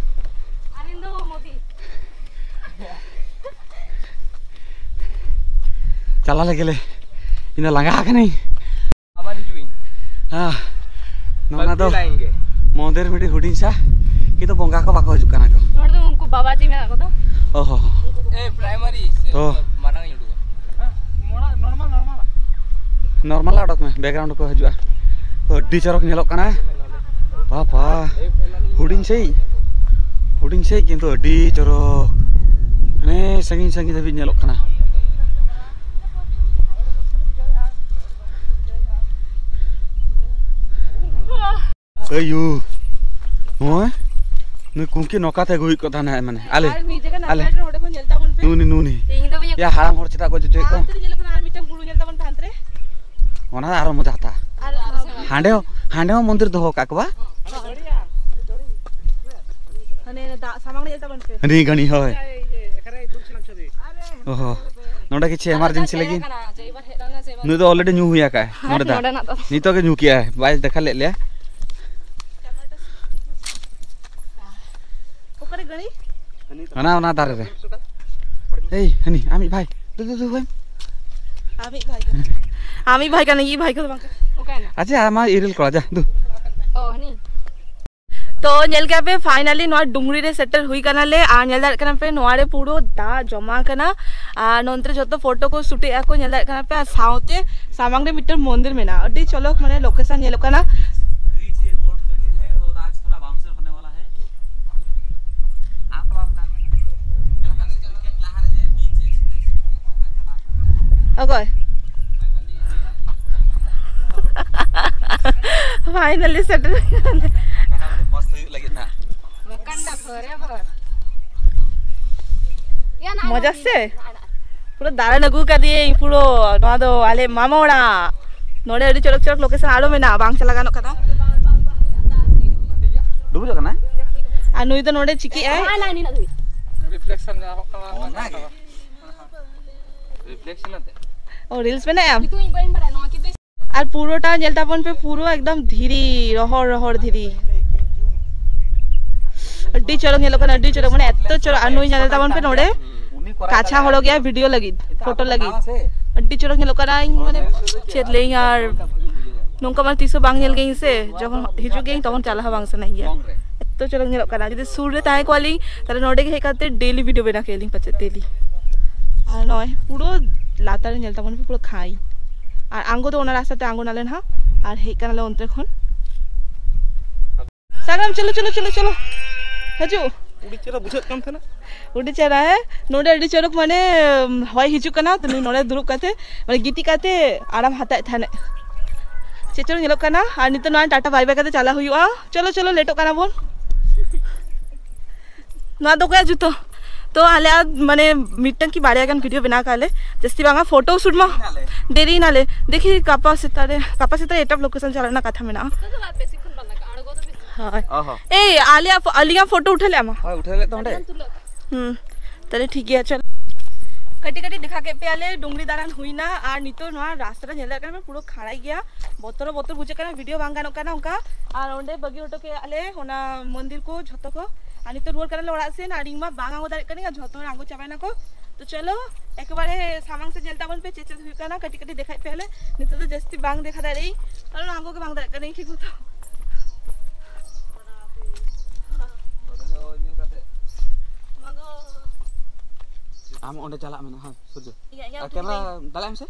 ᱟᱨ ᱤᱧ ᱫᱚ ᱢᱳᱫᱤ᱾ ᱪᱟᱞᱟᱣ ᱞᱮᱜᱮ ᱞᱮ, ᱤᱧ ᱫᱚ ᱞᱟᱸᱜᱟ ᱟᱠᱟᱱᱟᱹᱧ᱾ ᱟᱵᱟᱨ ᱦᱤᱡᱩᱜ ᱤᱧ᱾ ᱦᱮᱸ, ᱱᱚᱣᱟ ᱫᱚ ᱵᱟᱯᱤ ᱞᱟᱭᱤᱱ ᱜᱮ᱾ ᱢᱚᱱᱫᱤᱨ ᱢᱤᱫᱴᱤᱡ ᱦᱩᱰᱤᱧ ᱥᱟ, ᱠᱤᱱᱛᱩ ᱵᱚᱸᱜᱟ ᱠᱚ ᱵᱟᱠᱚ ᱦᱤᱡᱩᱜ ᱠᱟᱱᱟ ᱠᱚ᱾ ᱱᱚᱰᱮ ᱫᱚ ᱩᱱᱠᱩ ᱵᱟᱵᱟᱡᱤ ᱢᱮᱱᱟᱜ ᱠᱚᱫᱚ᱾ ᱚ ᱦᱚᱸ ᱦᱚᱸ᱾ ᱩᱱᱠᱩ ᱠᱚ ᱮ, primary ᱥᱮ ᱛᱚ, ᱱᱚᱨᱢᱟᱞ ᱚᱰᱚᱠ ᱢᱮ, ᱵᱮᱠᱜᱨᱟᱣᱩᱱᱰ ᱠᱚ ᱦᱤᱡᱩᱜᱼᱟ᱾ ᱟᱹᱰᱤ ᱪᱚᱨᱚᱠ ᱧᱮᱞᱚᱜ ᱠᱟᱱᱟ᱾ ᱵᱟᱵᱟ, ᱦᱩᱰᱤᱧ ᱥᱟᱺᱦᱤᱡ, ᱦᱩᱰᱤᱧ ᱥᱟᱺᱦᱤᱡ, ᱠᱤᱱᱛᱩ ᱟᱹᱰᱤ ᱪᱚᱨᱚᱠ᱾ ᱦᱟᱱᱮ ᱥᱟᱺᱜᱤᱧ ᱥᱟᱺᱜᱤᱧ ᱫᱷᱟᱹᱵᱤᱡ ᱧᱮᱞᱚᱜ ᱠᱟᱱᱟ᱾ ᱟᱹᱭᱩ, ᱱᱚᱜᱼᱚᱭ ᱱᱩᱭ ᱠᱩᱝᱠᱤ ᱱᱚᱝᱠᱟ ᱛᱮ ᱟᱹᱜᱩ ᱦᱩᱭᱩᱜ ᱠᱟᱱ ᱛᱟᱦᱮᱱᱟ, ᱢᱟᱱᱮ, ᱟᱞᱮ, ᱟᱨ ᱢᱤᱫ ᱡᱟᱭᱜᱟ ᱟᱞᱮ᱾ ᱱᱟᱯᱟᱭ ᱨᱮ ᱱᱚᱰᱮ ᱠᱷᱚᱱ ᱧᱮᱞ ᱛᱟᱵᱚᱱ ᱯᱮ᱾ ᱱᱩᱱᱤ, ᱱᱩᱱᱤ᱾ ᱤᱧ ᱫᱚ ᱵᱟᱹᱧ ᱭᱟ, ᱦᱟᱲᱟᱢ ᱦᱚᱲ ᱪᱮᱫᱟᱜ ᱠᱚ ᱡᱚᱪᱚᱭᱮᱫ ᱠᱚᱣᱟ? ᱦᱟᱱᱛᱮ ᱨᱮ ᱧᱮᱞᱚᱜ ᱠᱟᱱᱟ ᱟᱨ ᱢᱤᱫᱴᱟᱝ ᱵᱩᱨᱩ ᱧᱮᱞ ᱛᱟᱵᱚᱱ ᱯᱮ ᱦᱟᱱᱛᱮ ᱨᱮ᱾ ᱚᱱᱟ ᱫᱚ ᱟᱨᱚ ᱢᱚᱡᱟ ᱦᱟᱛᱟ᱾ ᱟᱨ ᱦᱟᱸᱰᱮ ᱦᱚᱸ, ᱦᱟᱸᱰᱮ ᱦᱚᱸ ᱢᱚᱱᱫᱤᱨ ᱫᱚᱦᱚ ᱠᱟᱜ ᱠᱚᱣᱟ᱾ ᱦᱟᱱᱮ ᱫᱟᱜ ᱥᱟᱢᱟᱝ ᱨᱮ ᱧᱮᱞ ᱛᱟᱵᱚᱱ ᱯᱮ᱾ ᱦᱟᱹᱱᱤ ᱜᱟᱹᱱᱤ, ᱦᱳᱭ᱾ ᱚᱦᱚ, ᱱᱚᱰᱮ ᱠᱤᱪᱷᱩ ᱮᱢᱟᱨᱡᱮᱱᱥᱤ ᱞᱟᱹᱜᱤᱫ᱾ ᱱᱩᱭ ᱫᱚ ᱚᱞᱨᱮᱰᱤ ᱧᱩ ᱦᱩᱭ ᱟᱠᱟᱫ ᱱᱚᱰᱮ ᱫᱟᱜ᱾ ᱱᱚᱰᱮᱱᱟᱜ ᱫᱚ᱾ ᱱᱤᱛᱚᱜ ᱜᱮ ᱧᱩ ᱠᱮᱜᱼᱟᱭ, ᱵᱟᱭ ᱫᱮᱠᱷᱟ ᱞᱮᱫ ᱞᱮᱭᱟ᱾ ᱚᱠᱟᱨᱮ ᱜᱟᱹᱲᱤ? ᱚᱱᱟ, ᱚᱱᱟ ᱫᱟᱨᱮ ᱨᱮ᱾ ᱮᱭ, ᱦᱟᱹᱱᱤ, ᱟᱢᱤᱡ ᱵᱷᱟᱭ᱾ ᱫᱩ, ᱫᱩ, ᱫᱩ, ᱵᱷᱟᱭ᱾ ᱟᱢᱤᱡ ᱵᱷᱟᱭ ᱠᱟᱱᱟ᱾ ᱟᱢᱤᱡ ᱵᱷᱟᱭ ᱠᱟᱱᱟ, ᱤᱧᱤᱡ ᱵᱷᱟᱭ ᱠᱚᱫᱚ ᱵᱟᱝ ᱠᱟᱱᱟ᱾ ᱚᱠᱟᱭᱮᱱᱟ? ᱟᱪᱪᱷᱟ, ᱟᱢᱟᱜ ᱤᱨᱤᱞ ᱠᱚᱲᱟ, ᱡᱟ, ᱫᱩ᱾ ᱚ, ᱦᱟᱹᱱᱤ᱾ ᱛᱚ, ᱧᱮᱞ ᱠᱮᱜᱼᱟ ᱯᱮ, finally ᱱᱚᱣᱟ ᱰᱩᱝᱨᱤ ᱨᱮ ᱥᱮᱴᱮᱨ ᱦᱩᱭ ᱠᱟᱱᱟᱞᱮ᱾ ᱟᱨ ᱧᱮᱞ ᱫᱟᱲᱮᱭᱟᱜ ᱠᱟᱱᱟ ᱯᱮ, ᱱᱚᱣᱟ ᱨᱮ ᱯᱩᱨᱟᱹ ᱫᱟᱜ ᱡᱚᱢᱟ ᱠᱟᱱᱟ᱾ ᱟᱨ ᱱᱚᱱᱛᱮ ᱨᱮ ᱡᱚᱛᱚ ᱯᱷᱳᱴᱳ ᱠᱚ ᱥᱩᱴᱮᱜᱼᱟ ᱠᱚ, ᱧᱮᱞ ᱫᱟᱲᱮᱭᱟᱜ ᱠᱟᱱᱟ ᱯᱮ᱾ ᱟᱨ ᱥᱟᱶᱛᱮ ᱥᱟᱢᱟᱝ ᱨᱮ ᱢᱤᱫᱴᱟᱝ ᱢᱚᱱᱫᱤᱨ ᱢᱮᱱᱟᱜᱼᱟ, ᱟᱹᱰᱤ ᱪᱚᱞᱚᱠ, ᱢᱟᱱᱮ, ᱞᱳᱠᱮᱥᱚᱱ ᱧᱮᱞᱚᱜ ᱠᱟᱱᱟ᱾ ᱚᱠᱚᱭ? Finally ᱥᱮᱴᱮᱨ ᱠᱟᱱᱟᱞᱮ᱾ ᱢᱚᱡᱟ ᱥᱮ? ᱯᱩᱨᱟᱹ ᱫᱟᱬᱟᱱ ᱟᱹᱜᱩ ᱠᱟᱫᱤᱭᱟᱹᱧ ᱯᱩᱨᱟᱹ᱾ ᱱᱚᱣᱟ ᱫᱚ ᱟᱞᱮ ᱢᱟᱢᱟ ᱚᱲᱟᱜ᱾ ᱱᱚᱰᱮ ᱟᱹᱰᱤ ᱪᱚᱨᱚᱠ ᱪᱚᱨᱚᱠ ᱞᱳᱠᱮᱥᱚᱱ ᱟᱨᱚ ᱢᱮᱱᱟᱜᱼᱟ, ᱵᱟᱝ ᱪᱟᱞᱟᱣ ᱜᱟᱱᱚᱜ ᱠᱟᱱᱟ᱾ ᱰᱩᱵᱩᱡᱚᱜ ᱠᱟᱱᱟ? ᱟᱨ ᱱᱩᱭ ᱫᱚ ᱱᱚᱰᱮ ᱪᱤᱠᱟᱹᱜ ᱟᱭ? ᱨᱤᱯᱷᱞᱮᱠᱥᱚᱱ ᱧᱟᱢᱚᱜ ᱠᱟᱱᱟ᱾ ᱚᱱᱟᱜᱮ᱾ ᱨᱤᱯᱷᱞᱮᱠᱥᱚᱱ ᱟᱛᱮ᱾ ᱚ, ᱨᱤᱞᱥ ᱵᱮᱱᱟᱣᱮᱫ ᱟᱢ? ᱟᱨ ᱯᱩᱨᱟᱹᱴᱟ ᱧᱮᱞ ᱛᱟᱵᱚᱱ ᱯᱮ, ᱯᱩᱨᱟᱹ ᱮᱠᱫᱚᱢ ᱫᱷᱤᱨᱤ, ᱨᱚᱦᱚᱲ ᱨᱚᱦᱚᱲ ᱫᱷᱤᱨᱤ᱾ ᱟᱹᱰᱤ ᱪᱚᱨᱚᱠ ᱧᱮᱞᱚᱜ ᱠᱟᱱᱟ, ᱟᱹᱰᱤ ᱪᱚᱨᱚᱠ, ᱢᱟᱱᱮ, ᱮᱛᱚ ᱪᱚᱨᱚᱠ᱾ ᱟᱨ ᱱᱩᱭ ᱧᱮᱞ ᱛᱟᱵᱚᱱ ᱯᱮ ᱱᱚᱰᱮ, ᱠᱟᱪᱷᱟ ᱦᱚᱨᱚᱜ ᱜᱮᱭᱟ ᱵᱷᱤᱰᱤᱭᱳ ᱞᱟᱹᱜᱤᱫ, ᱯᱷᱳᱴᱳ ᱞᱟᱹᱜᱤᱫ᱾ ᱟᱹᱰᱤ ᱪᱚᱨᱚᱠ ᱧᱮᱞᱚᱜ ᱠᱟᱱᱟ᱾ ᱤᱧ, ᱢᱟᱱᱮ, ᱪᱮᱫ ᱞᱟᱹᱭᱟᱹᱧ, ᱟᱨ ᱱᱚᱝᱠᱟ ᱢᱟ ᱛᱤᱥ ᱦᱚᱸ ᱵᱟᱝ ᱧᱮᱞ ᱜᱮᱭᱟᱹᱧ ᱥᱮ, ᱡᱚᱠᱷᱚᱱ ᱦᱤᱡᱩᱜ ᱜᱮᱭᱟᱹᱧ ᱛᱚᱠᱷᱚᱱ ᱪᱟᱞᱟᱜ ᱦᱚᱸ ᱵᱟᱝ ᱥᱟᱱᱟᱧ ᱜᱮᱭᱟ, ᱮᱛᱚ ᱪᱚᱨᱚᱠ ᱧᱮᱞᱚᱜ ᱠᱟᱱᱟ᱾ ᱡᱩᱫᱤ ᱥᱩᱨ ᱨᱮ ᱛᱟᱦᱮᱸ ᱠᱚᱜᱼᱟ ᱞᱤᱧ, ᱛᱟᱦᱞᱮ ᱱᱚᱰᱮ ᱜᱮ ᱦᱮᱡ ᱠᱟᱛᱮ ᱰᱮᱞᱤ ᱵᱷᱤᱰᱤᱭᱳ ᱵᱮᱱᱟᱣ ᱠᱮᱭᱟ ᱞᱤᱧ ᱯᱟᱪᱮᱫ, ᱰᱮᱞᱤ᱾ ᱟᱨ ᱱᱚᱜᱼᱚᱭ ᱯᱩᱨᱟᱹ ᱞᱟᱛᱟᱨ ᱨᱮ ᱧᱮᱞ ᱛᱟᱵᱚᱱ ᱯᱮ, ᱯᱩᱨᱟᱹ ᱠᱷᱟᱸᱭ᱾ ᱟᱨ ᱟᱬᱜᱚ ᱫᱚ ᱚᱱᱟ ᱨᱟᱥᱛᱟ ᱛᱮ ᱟᱬᱜᱚ ᱱᱟᱞᱮ ᱱᱟᱦᱟᱜ, ᱟᱨ ᱦᱮᱡ ᱠᱟᱱᱟᱞᱮ ᱚᱱᱛᱮ ᱠᱷᱚᱱ᱾ ᱥᱟᱜᱟᱢ, ᱪᱚᱞᱚ, ᱪᱚᱞᱚ, ᱪᱚᱞᱚ, ᱪᱚᱞᱚ᱾ ᱦᱤᱡᱩᱜ᱾ ᱟᱹᱰᱤ ᱪᱮᱦᱨᱟ ᱵᱩᱡᱷᱟᱹᱜ ᱠᱟᱱ ᱛᱟᱦᱮᱱᱟ᱾ ᱟᱹᱰᱤ ᱪᱮᱦᱨᱟ, ᱦᱮᱸ? ᱱᱚᱰᱮ ᱟᱹᱰᱤ ᱪᱚᱨᱚᱠ, ᱢᱟᱱᱮ, ᱦᱚᱭ ᱦᱤᱡᱩᱜ ᱠᱟᱱᱟ, ᱛᱚ ᱱᱩᱭ ᱱᱚᱰᱮ ᱫᱩᱲᱩᱵ ᱠᱟᱛᱮ, ᱢᱟᱱᱮ, ᱜᱤᱛᱤᱡ ᱠᱟᱛᱮ ᱟᱨᱟᱢ ᱦᱟᱛᱟᱣᱮᱫ ᱛᱟᱦᱮᱱᱮ᱾ ᱪᱮᱫ ᱪᱚᱨᱚᱠ ᱧᱮᱞᱚᱜ ᱠᱟᱱᱟ᱾ ᱟᱨ ᱱᱤᱛᱚᱜ ᱱᱚᱣᱟ ᱴᱟᱴᱟ ᱵᱟᱭ ᱵᱟᱭ ᱠᱟᱛᱮ ᱪᱟᱞᱟᱣ ᱦᱩᱭᱩᱜᱼᱟ᱾ ᱪᱚᱞᱚ, ᱪᱚᱞᱚ, ᱞᱮᱴᱚᱜ ᱠᱟᱱᱟ ᱵᱚᱱ᱾ ᱱᱚᱣᱟ ᱫᱚ ᱚᱠᱚᱭᱟᱜ ᱡᱩᱛᱟᱹ? ᱛᱚ ᱟᱞᱮᱭᱟᱜ, ᱢᱟᱱᱮ, ᱢᱤᱫᱴᱟᱝ ᱠᱤ ᱵᱟᱨᱭᱟ ᱜᱟᱱ ᱵᱷᱤᱰᱤᱭᱳ ᱵᱮᱱᱟᱣ ᱠᱟᱜᱼᱟ ᱞᱮ, ᱡᱟᱹᱥᱛᱤ ᱵᱟᱝᱟ, ᱯᱷᱳᱴᱳ ᱥᱩᱴ ᱢᱟ᱾ ᱫᱮᱨᱤᱭᱮᱱᱟᱞᱮ᱾ ᱫᱮᱨᱤᱭᱮᱱᱟᱞᱮ᱾ ᱫᱮᱠᱷᱤ ᱜᱟᱯᱟ ᱥᱮᱛᱟᱜ ᱨᱮ, ᱜᱟᱯᱟ ᱥᱮᱛᱟᱜ ᱨᱮ ᱮᱴᱟᱜ ᱞᱳᱠᱮᱥᱚᱱ ᱪᱟᱞᱟᱜ ᱨᱮᱱᱟᱜ ᱠᱟᱛᱷᱟ ᱢᱮᱱᱟᱜᱼᱟ᱾ ᱦᱳᱭ᱾ ᱚ ᱦᱚᱸ᱾ ᱮᱭ, ᱟᱞᱮᱭᱟᱜ ᱯᱷᱳ-, ᱟᱹᱞᱤᱧᱟᱜ ᱯᱷᱳᱴᱳ ᱩᱴᱷᱟᱹᱣ ᱞᱮᱫ ᱟᱢᱟ? ᱦᱳᱭ, ᱩᱴᱷᱟᱹᱣ ᱞᱮᱫ ᱛᱟᱢ ᱚᱸᱰᱮ᱾ ᱦᱩᱸ, ᱛᱟᱦᱞᱮ ᱴᱷᱤᱠ ᱜᱮᱭᱟ, ᱪᱚᱞ᱾ ᱠᱟᱹᱴᱤᱡ ᱠᱟᱹᱴᱤᱡ ᱫᱮᱠᱷᱟ ᱠᱮᱫ ᱯᱮᱭᱟᱞᱮ, ᱰᱩᱝᱨᱤ ᱫᱟᱬᱟᱱ ᱦᱩᱭᱱᱟ, ᱟᱨ ᱱᱤᱛᱚᱜ ᱱᱚᱣᱟ ᱨᱟᱥᱛᱟ ᱨᱮ ᱧᱮᱞ ᱫᱟᱲᱮᱭᱟᱜ ᱠᱟᱱᱟ ᱯᱩᱨᱟᱹ ᱠᱷᱟᱲᱟᱭ ᱜᱮᱭᱟ, ᱵᱚᱛᱚᱨ ᱦᱚᱸ ᱵᱚᱛᱚᱨ ᱵᱩᱡᱷᱟᱹᱜ ᱠᱟᱱᱟ, ᱵᱷᱤᱰᱤᱭᱳ ᱵᱟᱝ ᱜᱟᱱᱚᱜ ᱠᱟᱱᱟ ᱚᱱᱠᱟ᱾ ᱟᱨ ᱚᱸᱰᱮ ᱵᱟᱹᱜᱤ ᱦᱚᱴᱚ ᱠᱮᱫᱼᱟ ᱞᱮ ᱚᱱᱟ ᱢᱚᱱᱫᱤᱨ ᱠᱚ ᱡᱷᱚᱛᱚ ᱠᱚ, ᱟᱨ ᱱᱤᱛᱚᱜ ᱨᱩᱣᱟᱹᱲ ᱠᱟᱱᱟ ᱞᱮ ᱚᱲᱟᱜ ᱥᱮᱱ, ᱟᱨ ᱤᱧ ᱢᱟ ᱵᱟᱝ ᱟᱬᱜᱚ ᱫᱟᱲᱮᱭᱟᱜ ᱠᱟᱹᱱᱟᱹᱧ, ᱟᱨ ᱡᱷᱚᱛᱚ ᱦᱚᱲ ᱟᱬᱜᱚ ᱪᱟᱵᱟᱭᱱᱟ ᱠᱚ᱾ ᱛᱚ ᱪᱚᱞᱚ, ᱮᱠᱮᱵᱟᱨᱮ ᱥᱟᱢᱟᱝ ᱥᱮᱫ ᱧᱮᱞ ᱛᱟᱵᱚᱱ ᱯᱮ, ᱪᱮᱫ ᱪᱮᱫ ᱦᱩᱭᱩᱜ ᱠᱟᱱᱟ, ᱠᱟᱹᱴᱤᱡ ᱠᱟᱹᱴᱤᱡ ᱫᱮᱠᱷᱟᱭ ᱯᱮᱭᱟᱞᱮ᱾ ᱱᱤᱛᱚᱜ ᱫᱚ ᱡᱟᱹᱥᱛᱤ ᱵᱟᱝ ᱫᱮᱠᱷᱟ ᱫᱟᱲᱮᱭᱟᱜ ᱟᱹᱧ, ᱠᱟᱨᱚᱱ ᱟᱬᱜᱚ ᱜᱮ ᱵᱟᱝ ᱫᱟᱲᱮᱭᱟᱜ ᱠᱟᱹᱱᱟᱹᱧ ᱴᱷᱤᱠ ᱢᱚᱛᱚ᱾ ᱟᱢ ᱚᱸᱰᱮ ᱪᱟᱞᱟᱜ ᱢᱮ ᱱᱟᱦᱟᱜ, ᱥᱩᱨᱡᱚ᱾ ᱤᱧᱟᱹᱜ, ᱤᱧᱟᱹᱜ ᱟᱨ ᱩᱛᱩ ᱠᱮᱢᱮᱨᱟ ᱠᱤᱫᱟᱹᱧ᱾ ᱫᱟᱞᱟᱜ ᱢᱮᱥᱮ᱾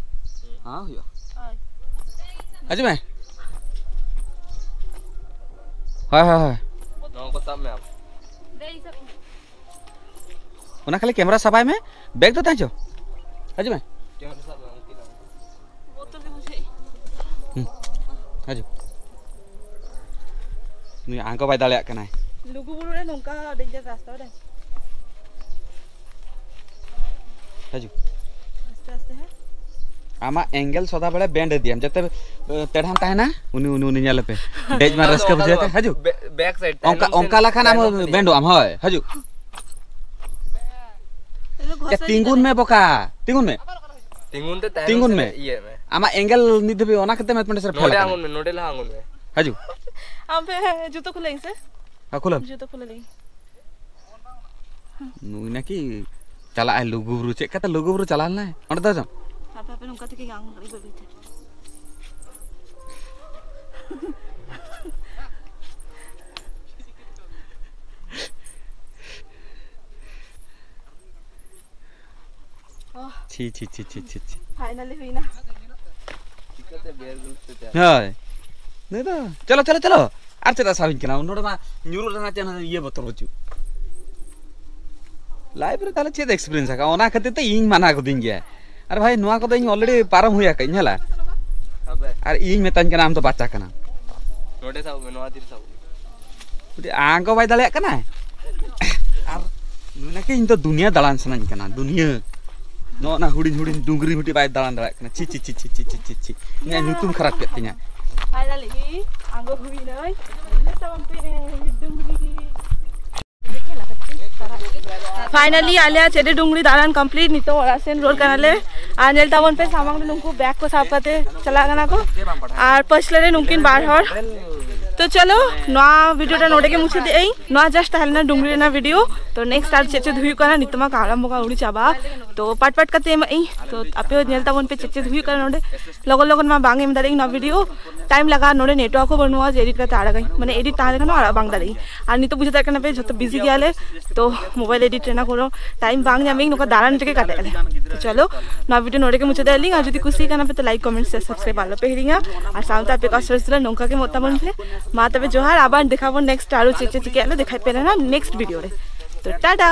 ᱦᱮᱸ, ᱦᱩᱭᱩᱜᱼᱟ᱾ ᱦᱳᱭ᱾ ᱦᱤᱡᱩᱜ ᱢᱮ᱾ ᱦᱳᱭ, ᱦᱳᱭ, ᱦᱳᱭ᱾ ᱱᱚᱣᱟ ᱠᱚ ᱥᱟᱵ ᱢᱮ ᱟᱢ᱾ ᱫᱮ, ᱤᱧ ᱥᱟᱵ ᱢᱮ᱾ ᱚᱱᱟ ᱠᱷᱟᱹᱞᱤ ᱠᱮᱢᱮᱨᱟ ᱥᱟᱵᱟᱭ ᱢᱮ, ᱵᱮᱜᱽ ᱫᱚ ᱛᱟᱦᱮᱸ ᱦᱚᱪᱚ᱾ ᱦᱤᱡᱩᱜ ᱢᱮ᱾ ᱠᱮᱢᱮᱨᱟ ᱥᱟᱵ ᱢᱮ, ᱩᱱᱠᱤᱱ ᱟᱢ᱾ ᱵᱚᱛᱚᱨ ᱜᱮ ᱵᱩᱡᱷᱟᱹᱜ᱾ ᱦᱩᱸ, ᱦᱤᱡᱩᱜ᱾ ᱱᱩᱭ ᱟᱬᱜᱚ ᱵᱟᱭ ᱫᱟᱲᱮᱭᱟᱜ ᱠᱟᱱᱟᱭ᱾ ᱞᱩᱜᱩᱵᱩᱨᱩ ᱨᱮ ᱱᱚᱝᱠᱟ ᱰᱮᱧᱡᱟᱨ ᱨᱟᱥᱛᱟ ᱨᱮ᱾ ᱦᱤᱡᱩᱜ᱾ ᱟᱥᱛᱮ ᱟᱥᱛᱮ, ᱦᱮᱸ᱾ ᱟᱢᱟᱜ ᱮᱝᱜᱮᱞ ᱥᱚᱫᱟ ᱵᱮᱲᱟ ᱵᱮᱱᱰ ᱤᱫᱤᱭᱟᱢ, ᱡᱟᱛᱮ, ᱮ, ᱴᱮᱲᱦᱟᱢ ᱛᱟᱦᱮᱱᱟ, ᱩᱱᱤ, ᱩᱱᱤ, ᱩᱱᱤ ᱧᱮᱞᱮᱯᱮ᱾ ᱰᱮᱡ ᱢᱟ ᱚᱱᱟ ᱫᱚ, ᱨᱟᱹᱥᱠᱟᱹ ᱚᱱᱟ ᱫᱚ ᱵᱩᱡᱷᱟᱹᱣ ᱛᱮ, ᱵᱟᱝ᱾ ᱦᱤᱡᱩᱜ᱾ ᱵᱮ-, ᱵᱮᱠ ᱥᱟᱭᱤᱰ, ᱚᱱᱠᱟ, ᱛᱟᱭᱱᱚᱢ ᱥᱮᱫ ᱚᱱᱠᱟ ᱤᱭᱟᱹ᱾ ᱞᱮᱠᱷᱟᱱ ᱟᱢ ᱵᱮᱱᱰᱚᱜ ᱟᱢ, ᱦᱳᱭ, ᱦᱤᱡᱩᱜ᱾ ᱮ, ᱜᱷᱚᱥᱟᱨ ᱛᱤᱸᱜᱩᱱ ᱤᱫᱤ ᱢᱮ ᱵᱚᱠᱟ, ᱛᱤᱸᱜᱩᱱ ᱢᱮ᱾ ᱛᱤᱸᱜᱩᱱ ᱛᱮ ᱛᱟᱭᱱᱚᱢ ᱛᱤᱸᱜᱩᱱ ᱥᱮᱫ ᱢᱮ᱾ ᱤᱭᱟᱹ ᱢᱮ᱾ ᱟᱢᱟᱜ ᱮᱝᱜᱮᱞ ᱱᱤᱛ ᱫᱷᱟᱹᱵᱤᱡ ᱚᱱᱟ ᱠᱷᱟᱹᱛᱤᱨ ᱢᱮᱫ ᱯᱟᱸᱰᱮ ᱥᱮᱫ ᱯᱷᱮᱞ ᱱᱚᱰᱮ ᱟᱠᱟᱱᱟ᱾ ᱟᱬᱜᱚᱱ ᱢᱮ, ᱱᱚᱰᱮ ᱞᱟᱦᱟ ᱟᱬᱜᱚᱱ ᱢᱮ᱾ ᱦᱤᱡᱩᱜ᱾ ᱟᱢ ᱯᱮ ᱡᱩᱛᱟᱹ ᱠᱷᱩᱞᱟᱹᱧ ᱥᱮ? ᱦᱮᱸ, ᱠᱷᱩᱞᱟᱹᱢ᱾ ᱡᱩᱛᱟᱹ ᱠᱷᱩᱞᱟᱹᱞᱤᱧ᱾ ᱱᱩᱭ ᱱᱟᱠᱤ ᱪᱟᱞᱟᱜ ᱟᱭ ᱞᱩᱜᱩᱵᱩᱨᱩ, ᱪᱮᱫ ᱠᱟᱛᱮ ᱞᱩᱜᱩᱵᱩᱨᱩ ᱪᱟᱞᱟᱣ ᱞᱮᱱᱟᱭ? ᱚᱸᱰᱮ ᱫᱚ ᱦᱟᱯᱮ, ᱦᱟᱯᱮ, ᱱᱚᱝᱠᱟ ᱛᱮᱜᱮ ᱟᱝ ᱟᱹᱰᱤ ᱵᱟᱹᱲᱤᱡ ᱛᱮ᱾ ᱪᱷᱤ ᱪᱷᱤ ᱪᱷᱤ ᱪᱷᱤ ᱪᱷᱤ ᱪᱷᱤ᱾ ᱯᱷᱟᱭᱱᱟᱞᱤ ᱦᱩᱭᱱᱟ᱾ ᱪᱤᱠᱟᱹᱛᱮ ᱵᱮᱨ ᱜᱩᱞ ᱛᱮ ᱪᱟᱞᱟᱜ? ᱦᱳᱭ᱾ ᱱᱩᱭ ᱫᱚ ᱪᱚᱞᱚ ᱪᱚᱞᱚ ᱪᱚᱞᱚ᱾ ᱟᱨ ᱪᱮᱫᱟᱜ ᱥᱟᱵᱤᱧ ᱠᱟᱱᱟ? ᱱᱚᱰᱮ ᱢᱟ ᱧᱩᱨᱩᱜ ᱨᱮᱱᱟᱜ ᱪᱮᱫ ᱦᱚᱸ ᱤᱭᱟᱹ ᱵᱚᱛᱚᱨ ᱵᱟᱹᱪᱩᱜ᱾ ᱞᱟᱭᱤᱯᱷ ᱨᱮ ᱛᱟᱦᱞᱮ ᱪᱮᱫ ᱮᱠᱥᱯᱤᱨᱤᱭᱮᱱᱥ ᱟᱠᱟᱫ? ᱚᱱᱟ ᱠᱷᱟᱹᱛᱤᱨ ᱛᱮ ᱤᱧ ᱢᱟᱱᱟ ᱠᱚᱫᱤᱧ ᱜᱮᱭᱟ᱾ ᱟᱨ ᱵᱷᱟᱭ, ᱱᱚᱣᱟ ᱠᱚᱫᱚ ᱤᱧ ᱚᱞᱨᱮᱰᱤ ᱯᱟᱨᱚᱢ ᱦᱩᱭ ᱟᱠᱟᱫᱟᱹᱧ, ᱦᱮᱸ ᱞᱟ? ᱟᱵᱮ᱾ ᱟᱨ ᱤᱧ ᱢᱮᱛᱟᱧ ᱠᱟᱱᱟ, "ᱟᱢ ᱫᱚ ᱵᱟᱪᱟ ᱠᱟᱱᱟᱢ᱾" ᱱᱚᱰᱮ ᱥᱟᱵ ᱢᱮ, ᱱᱚᱣᱟ ᱛᱤᱨᱮ ᱥᱟᱵ ᱢᱮ᱾ ᱢᱤᱫᱴᱤᱡ ᱟᱸᱜᱚ ᱵᱟᱭ ᱫᱟᱲᱮᱭᱟᱜ ᱠᱟᱱᱟᱭ᱾ ᱟᱨ ᱱᱩᱭ ᱱᱟᱠᱤ ᱤᱧ ᱫᱚ ᱫᱩᱱᱤᱭᱟᱹ ᱫᱟᱬᱟᱱ ᱥᱟᱱᱟᱧ ᱠᱟᱱᱟ, ᱫᱩᱱᱤᱭᱟᱹ᱾ ᱱᱚᱜᱼᱚ ᱱᱟ ᱦᱩᱰᱤᱧ ᱦᱩᱰᱤᱧ ᱰᱩᱝᱨᱤ ᱢᱤᱫᱴᱤᱡ ᱵᱟᱭ ᱫᱟᱬᱟᱱ ᱫᱟᱲᱮᱭᱟᱜ ᱠᱟᱱᱟ᱾ ᱪᱷᱤ, ᱪᱷᱤ, ᱪᱷᱤ᱾ ᱤᱧᱟᱹᱜ ᱧᱩᱛᱩᱢ ᱠᱷᱟᱨᱟᱯ ᱠᱮᱫ ᱛᱤᱧᱟ᱾ ᱯᱷᱟᱭᱱᱟᱞᱤ ᱟᱸᱜᱚ ᱦᱩᱭᱱᱟᱹᱧ᱾ ᱧᱮᱞ ᱛᱟᱵᱚᱱ ᱯᱮ ᱰᱩᱝᱨᱤ᱾ ᱯᱷᱟᱭᱱᱟᱞᱤ ᱟᱞᱮᱭᱟᱜ ᱪᱮᱰᱮ ᱰᱩᱝᱨᱤ ᱫᱟᱬᱟᱱ ᱠᱚᱢᱯᱞᱤᱴ᱾ ᱱᱤᱛᱚᱜ ᱚᱲᱟᱜ ᱥᱮᱱ ᱨᱩᱣᱟᱹᱲ ᱠᱟᱱᱟᱞᱮ᱾ ᱟᱨ ᱧᱮᱞ ᱛᱟᱵᱚᱱ ᱯᱮ, ᱥᱟᱢᱟᱝ ᱨᱮ ᱱᱩᱠᱩ ᱵᱮᱜᱽ ᱠᱚ ᱥᱟᱵ ᱠᱟᱛᱮ ᱪᱟᱞᱟᱜ ᱠᱟᱱᱟ ᱠᱚ᱾ ᱟᱨ ᱯᱟᱹᱪᱷᱞᱟᱹ ᱨᱮ ᱱᱩᱠᱤᱱ ᱵᱟᱨ ᱦᱚᱲ᱾ ᱛᱚ ᱪᱚᱞᱚ, ᱱᱚᱣᱟ ᱵᱷᱤᱰᱤᱭᱳ ᱴᱟ ᱱᱚᱰᱮ ᱜᱮ ᱢᱩᱪᱟᱹᱫ ᱮᱫ ᱟᱹᱧ᱾ ᱱᱚᱣᱟ ᱡᱟᱥᱴ ᱛᱟᱦᱮᱸ ᱞᱮᱱᱟ ᱰᱩᱝᱨᱤ ᱨᱮᱱᱟᱜ ᱵᱷᱤᱰᱤᱭᱳ᱾ ᱛᱚ ᱱᱮᱠᱥᱴ ᱟᱨ ᱪᱮᱫ ᱪᱮᱫ ᱦᱩᱭᱩᱜ ᱠᱟᱱᱟ, ᱱᱤᱛᱚᱜ ᱢᱟ ᱠᱟᱲᱟᱢ ᱵᱚᱸᱜᱟ ᱟᱹᱣᱨᱤ ᱪᱟᱵᱟᱜᱼᱟ᱾ ᱛᱚ ᱯᱟᱴ ᱯᱟᱴ ᱠᱟᱛᱮ ᱮᱢᱟᱜ ᱟᱹᱧ᱾ ᱛᱚ ᱟᱯᱮ ᱦᱚᱸ ᱧᱮᱞ ᱛᱟᱵᱚᱱ ᱯᱮ ᱪᱮᱫ ᱪᱮᱫ ᱦᱩᱭᱩᱜ ᱠᱟᱱᱟ ᱱᱚᱰᱮ᱾ ᱞᱚᱜᱚᱱ ᱞᱚᱜᱚᱱ ᱢᱟ ᱵᱟᱝ ᱮᱢ ᱫᱟᱲᱮᱭᱟᱜ ᱟᱹᱧ ᱱᱚᱣᱟ ᱵᱷᱤᱰᱤᱭᱳ, ᱴᱟᱭᱤᱢ ᱞᱟᱜᱟᱜᱼᱟ᱾ ᱱᱚᱰᱮ ᱱᱮᱴᱣᱟᱨᱠ ᱦᱚᱸ ᱵᱟᱹᱱᱩᱜᱼᱟ ᱡᱮ ᱮᱰᱤᱴ ᱠᱟᱛᱮ ᱟᱲᱟᱜᱟᱹᱧ, ᱢᱟᱱᱮ ᱮᱰᱤᱴ ᱛᱟᱦᱮᱸ ᱞᱮᱠᱷᱟᱱ ᱦᱚᱸ ᱟᱲᱟᱜ ᱵᱟᱝ ᱫᱟᱲᱮᱭᱟᱜᱼᱟᱹᱧ᱾ ᱟᱨ ᱱᱤᱛᱚᱜ ᱵᱩᱡᱷᱟᱹᱣ ᱫᱟᱲᱮᱭᱟᱜ ᱠᱟᱱᱟ ᱯᱮ ᱡᱷᱚᱛᱚ ᱵᱤᱡᱤ ᱜᱮᱭᱟᱞᱮ, ᱛᱚ ᱢᱳᱵᱟᱭᱤᱞ ᱮᱰᱤᱴ ᱨᱮᱱᱟᱜ ᱠᱳᱱᱳ ᱴᱟᱭᱤᱢ ᱵᱟᱝ ᱧᱟᱢᱤᱧ, ᱱᱚᱝᱠᱟ ᱫᱟᱬᱟᱱ ᱨᱮᱜᱮ ᱠᱟᱴᱟᱜ ᱟᱞᱮ᱾ ᱛᱚ ᱪᱚᱞᱚ, ᱱᱚᱣᱟ ᱵᱷᱤᱰᱤᱭᱳ ᱱᱚᱰᱮ ᱜᱮ ᱢᱩᱪᱟᱹᱫ ᱟᱹᱞᱤᱧ᱾ ᱟᱨ ᱡᱩᱫᱤ ᱠᱩᱥᱤ ᱠᱟᱱᱟ ᱯᱮ ᱛᱚ ᱞᱟᱭᱤᱠ, ᱠᱚᱢᱮᱱᱴ, ᱥᱮᱭᱟᱨ, ᱥᱟᱵᱥᱠᱨᱟᱭᱤᱵ ᱟᱞᱚ ᱯᱮ ᱦᱤᱲᱤᱧᱟ᱾ ᱟᱨ ᱥᱟᱶᱛᱮ ᱟᱯᱮ ᱠᱚ ᱥᱚᱨᱮᱥ ᱫᱩᱞᱟᱹᱲ ᱱᱚᱝᱠᱟ ᱜᱮ ᱮᱢᱚᱜ ᱛᱟᱵᱚᱱ ᱯᱮ᱾ ᱢᱟ ᱛᱚᱵᱮ ᱡᱚᱦᱟᱨ, ᱟᱵᱟᱨ ᱫᱮᱠᱷᱟᱵᱚᱱ ᱱᱮᱠᱥᱴ ᱟᱨᱚ ᱪᱮᱫ ᱪᱮᱫ ᱪᱤᱠᱟᱹᱜᱼᱟ ᱞᱮ ᱫᱮᱠᱷᱟᱭ ᱯᱮ ᱨᱮᱱᱟᱜ ᱱᱮᱠᱥᱴ ᱵᱷᱤᱰᱤᱭᱳ ᱨᱮ᱾ ᱛᱚ ᱴᱟᱴᱟ᱾